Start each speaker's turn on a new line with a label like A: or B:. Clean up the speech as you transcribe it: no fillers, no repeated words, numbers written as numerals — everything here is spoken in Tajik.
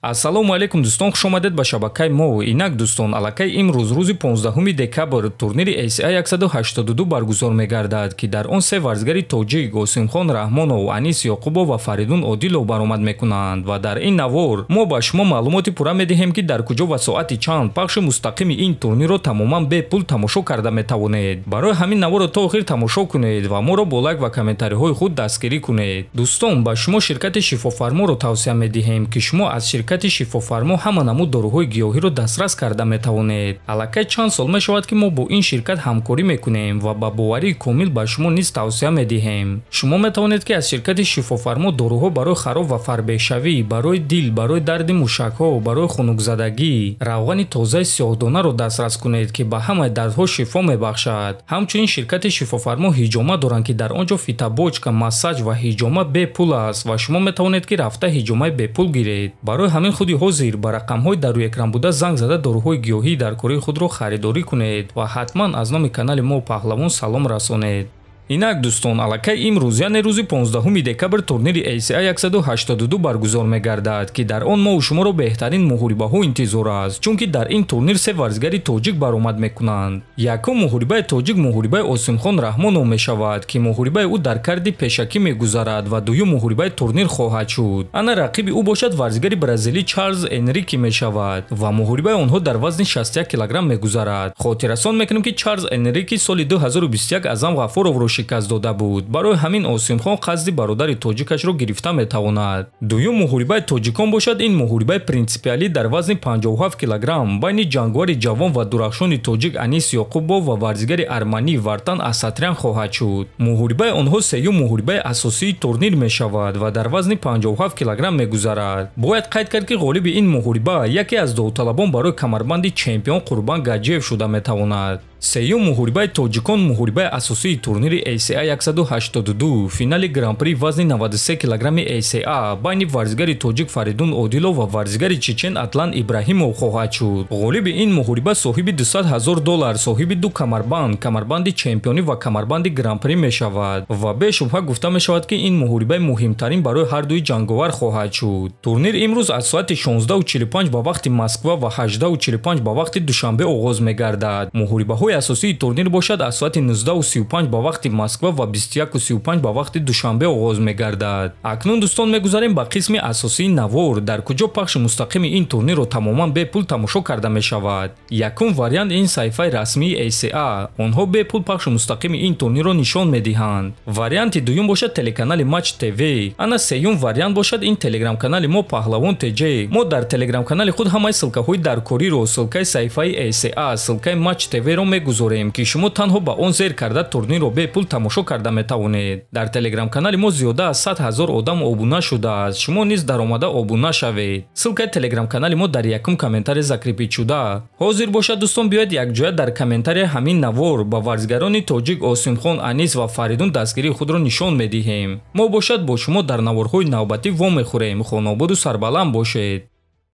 A: Ассалому алайкум дӯстон, хуш омадед ба шабакаи мо. Инак дӯстон, аллакай имрӯз рӯзи 15 декабр турнири ACA 182 баргузор мегардад, ки дар он се варзигари тоҷик Осимхон Раҳмонов, Анис Ёқубов ва Фаридун Одилов баромад мекунанд ва дар ин навор мо ба шумо маълумоти пурра медиҳем, ки дар куҷо ва соати чанд пахши мустақими ин турнирро тамоман бепул тамошо карда метавонед. Барои ҳамин наворро то охир тамошо кунед ва моро бо лайк ва комментариҳои худ дастгирӣ кунед. Дӯстон, ба шумо ширкати Шифофарморо тавсия медиҳем, ки шумо аз ширкати Шифофармо ҳама намуд доруҳои гиёҳиро дастрас карда метавонед. Аллакай чанд сол мешавад, ки мо бо ин ширкат ҳамкорӣ мекунем ва ба боварии комил ба шумо низ тавсия медиҳем. Шумо метавонед, ки аз ширкати Шифофармо доруҳо барои хароб ва фарбеҳшавӣ, барои дил, барои дарди мушакҳо, барои хунукзадагӣ, равғани тозаи сиёҳдонаро дастрас кунед, ки ба ҳамаи дардҳо шифо мебахшад. Ҳамчунин ширкати Шифофармо ҳиҷома доранд, ки дар он ҷо фитобочка, массаж ва ҳиҷома бепул аст ва шумо метавонед, ки рафта ҳиҷомаи бепул гиред. Барои ҳамин худи ҳозир ба рақамҳои дар рӯи экран буда занг зада доруҳои гиёҳии дар кори худро харидорӣ кунед ва ҳатман аз номи канали мо Паҳлавон салом расонед. Инак дӯстон, аллакай имрӯз, яъне рӯзи 15 декабр турнири ACA 182 баргузор мегардад, ки дар он мову шуморо беҳтарин муҳорибаҳо интизор аст, чунки дар ин турнир се варзигари тоҷик баромад мекунанд. Якум муҳорибаи тоҷик муҳорибаи Осимхон Раҳмонов мешавад, ки муҳорибаи ӯ дар карди пешакӣ мегузарад ва дуюм муҳорибаи турнир хоҳад шуд. Ана рақиби ӯ бошад варзигари бразилӣ Чарлз Энрики мешавад ва муҳорибаи онҳо дар вазни 61 килограмм мегузарад. Хотиррасон мекунем, ки Чарлз Энрики соли 2021 Азам Ғафуровро шикаст дода буд. Барои ҳамин Осимхон қасди бародари тоҷикашро гирифта метавонад. Дуюм муҳорибаи тоҷикон бошад ин муҳорибаи принсипиалӣ дар вазни 57 килограмм байни ҷангвари ҷавон ва дурахшони тоҷик Анис Ёқубов ва варзигари арманӣ Вартан Асатрян хоҳад шуд. Муҳорибаи онҳо сеюм муҳорибаи асосии турнир мешавад ва дар вазни 57 килограмм мегузарад. Бояд қайд кард, ки ғолиби ин муҳориба яке аз довталабон барои камарбанди чемпион Қурбан Гаҷиев шуда метавонад. Сеюм муҳорибаи тоҷикон муҳорибаи асосии турнири ACA 182 финали гран-при вазни 93 килограмми ACA байни варзигари тоҷик Фаридун Одилов ва варзигари чечен Атлан Ибраҳимов хоҳад шуд. Ғолиби ин муҳориба соҳиби 200 000 доллар, соҳиби ду камарбанд, камарбанди чемпионӣ ва камарбанди гран-при мешавад ва бешубҳа гуфта мешавад, ки ин муҳорибаи муҳимтарин барои ҳар дуи ҷанговар хоҳад шуд. Турнир имрӯз аз соати 16:45 ба вақти Москва ва 18:45 ба вақти Душанбе оғоз мегардад. Муҳорибаҳои асосии турнир бошад аз соати 19:35 ба вақти Москва ва 21:35 ба вақти Душанбе оғоз мегардад. Акнун дӯстон, мегузарем ба қисми асосии навор, дар куҷо пахши мустақими ин турнирро тамоман бепул тамошо карда мешавад. Якум вариант ин саҳифаи расмии ACA. Онҳо бепул пахши мустақими ин турнирро нишон медиҳанд. Варианти дуюм бошад телеканали Матч ТВ. Ана сеюм вариант бошад ин телеграм-канали мо Паҳлавон ТЖ. Мо дар телеграм-канали худ ҳамаи ссылкаҳои даркориро, ссылкаи саҳифаи ACA, ссылкаи Матч ТВ-ро мегузорем, ки шумо танҳо ба он зер карда турнирро бепул тамошо карда метавонед. Дар телеграм-канали мо зиёда аз 100 000 одам обуна шудааст. Шумо низ даромада обуна шавед. Ссылкаи телеграм-канали мо дар якум комментарий закрепить шуда. Ҳозир бошад дӯстон, биёед якҷоя дар комментарияи ҳамин навор ба варзигарони тоҷик Осимхон, Анис ва Фаридун дастгирии худро нишон медиҳем. Мо бошад бо шумо дар наворҳои навбатӣ вомехӯрем. Хонободу сарбаланд бошед.